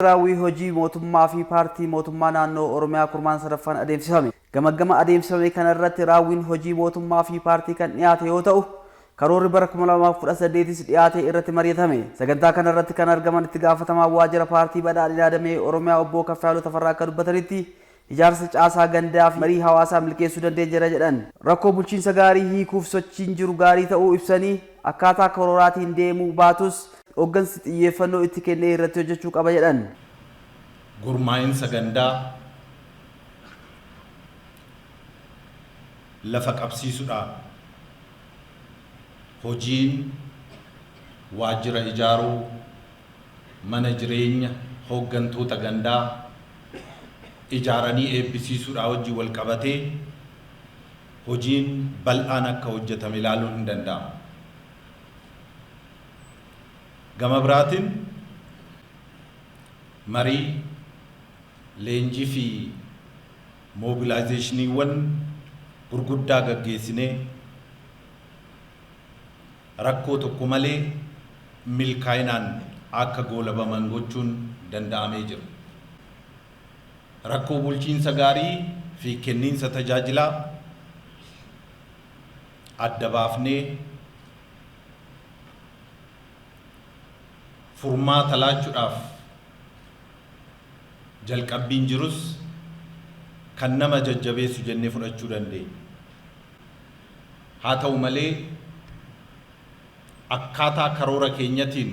Raawwii hojii mootummaa fi paartii mootummaa naannoo Oromiyaa kurmaan sadaffaan adeemsifame. Gamaggama adeemsifame kanarratti raawwiin hojii mootummaa fi paartii kan dhiyaate yoo ta'u, karoorri bara 2018s dhiyaatee irratti mari'atame. Sagantaa kanarratti kan argaman itti gaafatamaan waajjira paartii badhaadhinaa damee Oromiyaa obbo Kaffiyaaloo Tafarraa akka dubbatanitti, ijaarsa caasaa gandaa fi marii hawaasaa milkeessuu dandeenyeerra jedhan. Rakkoo bulchiinsa gaarii hiikuuf sochiin jiru gaarii ta'uu ibsanii, akkaataa karooraatiin deemuu baatus hoggansi xiyyeeffannoo itti kennee irratti hojjechuu qaba jedhan. Gurmaa'insa gandaa lafa qabsiisuudhaan hojiin waajjira ijaaruu, mana jireenya hooggantoota gandaa ijaaranii eebbisiisuudhaa wajjin wal qabatee hojiin bal'aan akka hojjetame ilaaluun hin danda'amu. Gama biraatiin marii, leenjii fi moobilaayizeeshiniiwwan gurguddaa gaggeessinee rakkoo tokko malee milkaa'inaan akka goolabaman gochuun danda'amee jira. Rakkoo bulchiinsa gaarii fi kenniinsa tajaajilaa adda baafnee furmaata laachuudhaaf jalqabbiin jirus kan nama jajjabeessu jennee fudhachuu dandeenya. Haa ta'u malee akkaataa karoora keenyatiin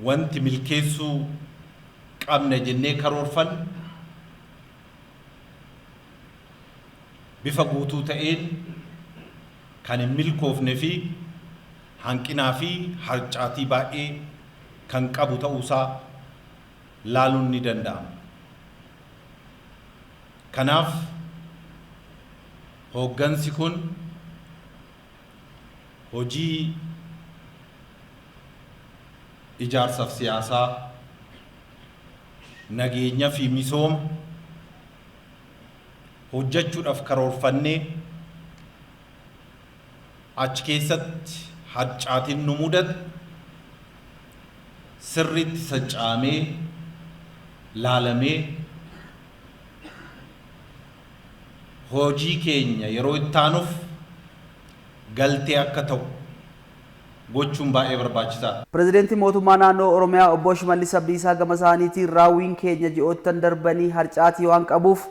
wanti milkeessuu qabna jennee karoorfanne bifa guutuu ta'een kan hin milkoofne fi hanqinaa fi harcaatii baay'ee kan qabu ta'uusaa laaluun ni danda'ama. Kanaaf hooggansi kun hojii ijaarsaaf siyaasaa, nageenya fi misooma hojjechuudhaaf karoorfannee achi keessatti harcaatiin nu mudate sirriitti sacca'amee laalamee hojii keenya yeroo itti aanuuf galtee akka ta'u gochuun baay'ee barbaachisaadha. Pirezidaantiin mootummaa naannoo Oromiyaa obbo Shimallis Abdiisaa gama isaaniitiin raawwiin keenya ji'oottan darbanii harcaatii waan qabuuf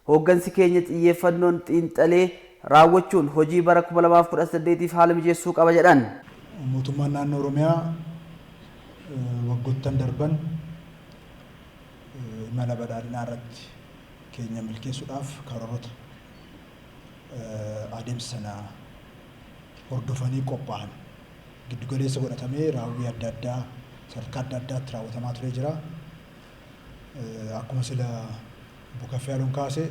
hooggansi keenya xiyyeeffannoon xiinxalee raawwachuun hojii bara 2018tiif haala mijeessuu qaba jedhan. Mootummaan naannoo Oromiyaa waggoottan darban imala badhaadhinaa irratti keenya milkeessuudhaaf karoorota adeemsa sana hordofanii qophaa'an giddugaleessa godhatamee raawwii adda addaa sadarkaa adda addaatti raawwatamaa turee jira. Akkuma sila obbo Kaffiyaaluun kaase,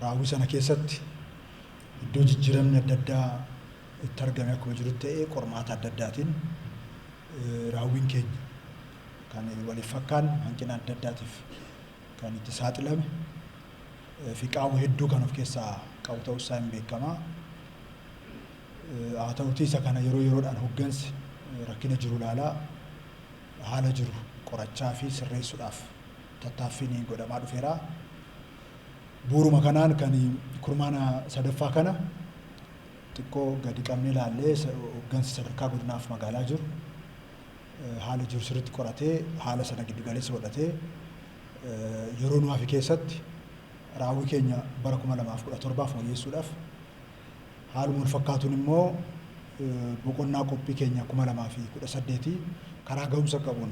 raawwii sana keessatti iddoo jijjiiramni adda addaa itti argame akkuma jirutti ta'ee, qormaata adda addaatiin raawwiin keenya kan waliif fakkaanne hanqina adda addaatiif kan itti saaxilame fi qaawwa hedduu kan of keessaa qabu ta'uu isaa hin beekama. Haa ta'utii isa kana yeroo yeroodhaan hoggansi rakkina jiru ilaalaa, haala jiru qorachaa fi sirreessuudhaaf tattaaffiin godhamaa dhufeera. Bu'uuruma kanaan kan kurmaana sadaffaa kana xiqqoo gadi qabnee ilaallee, hoggansi sadarkaa godinaaf magaalaa jiru haala jiru sirriitti qoratee, haala sana giddu galeessa godhatee, yeroo nu hafe keessatti raawwii keenya bara 2017 fooyyessuudhaaf, haaluma wal fakkaatuun immoo boqonnaa qophii keenya 2018 karaa ga'umsa qabuun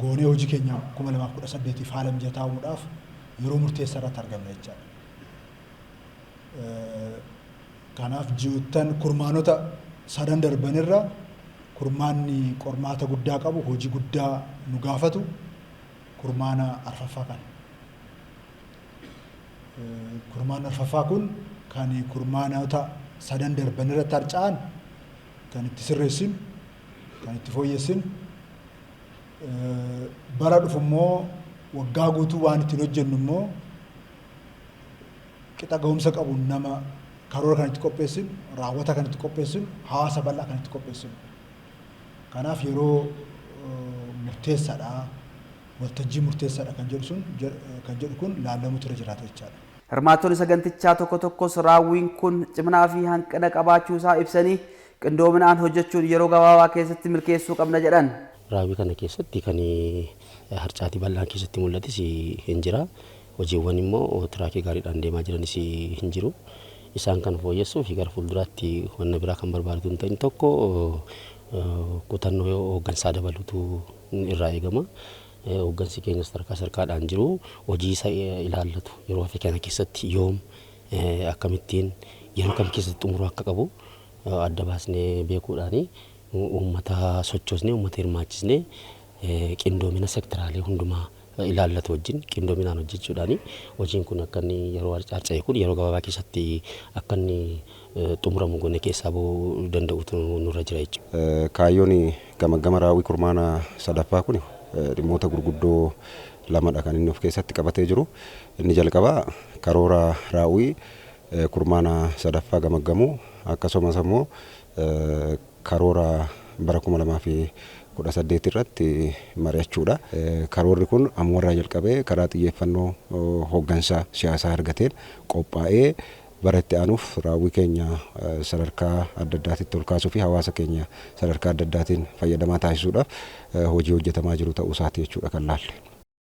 goonee hojii keenya 2018f haala mijataa uumuudhaaf yeroo murteessaa irratti argamna jechaadha. Kanaaf ji'oottan kurmaanota sadan darbanirra kurmaanni qormaata guddaa qabu, hojii guddaa nu gaafatu kurmaana arfaffaa kana. Kurmaanni arfaffaa kun kan kurmaanota sadan darban irratti harca'an kan itti sirreessinu, kan itti fooyyessinu, bara dhufu immoo waggaa guutuu waan ittiin hojjennu immoo qixa ga'umsa qabuun nama karoora kan itti qopheessinu, raawwata kan itti qopheessinu, hawaasa bal'aa kan itti qopheessinu. Kanaaf yeroo murteessaadha, waltajjii murteessaadha kan jedhu sun kan jedhu kun laallamutu irra jiraata jechaadha. Hirmaattonni sagantichaa tokko tokkos raawwiin kun ciminaa fi hanqina qabaachuu isaa ibsanii, qindoominaan hojjechuun yeroo gabaabaa keessatti milkeessuu qabna jedhan. Raawwii kana keessatti kan harcaatii bal'aan keessatti mul'ates hin jira. Hojiiwwan immoo tiraakii gaariidhaan deemaa jiranis hin jiru. Isaan kana fooyyessuu fi gara fuulduraatti wanna biraa kan barbaadu hin ta'in, tokko kutannoo hooggansaa dabaluutu irraa eegama. Hooggansi keenya sadarkaa sadarkaadhaan jiru hojii isa ilaallatu yeroo hafe kana keessatti yoom, akkamittiin, yeroo kam keessatti xumuruu akka qabu adda baasnee beekuudhaani, uummata sochoosnee, uummata hirmaachisnee, qindoomina sektoraalee hundumaa ilaallatu wajjin qindoominaan hojjechuudhaani hojiin kun akka inni yeroo harca'e kun yeroo gabaabaa keessatti akka inni xumuramu goone keessaa bahuu danda'utu nurra jira jechuudha. Kaayyoon gamaggama raawwii kurmaana sadaffaa kun dhimmoota gurguddoo lamadha kan inni of keessatti qabatee jiru. Inni jalqabaa karoora raawwii kurmaana sadaffaa gamaggamuu, akkasumas immoo karoora bara 2018 irratti mari'achuudha. Karoorri kun ammumarraa jalqabee karaa xiyyeeffannoo hooggansa siyaasaa argateen qophaa'ee bara itti aanuuf raawwii keenya sadarkaa adda addaatitti ol kaasuu fi hawaasa keenya sadarkaa adda addaatiin fayyadamaa taasisuudhaaf hojii hojjetamaa jiru ta'uu isaati jechuudha kan laalle.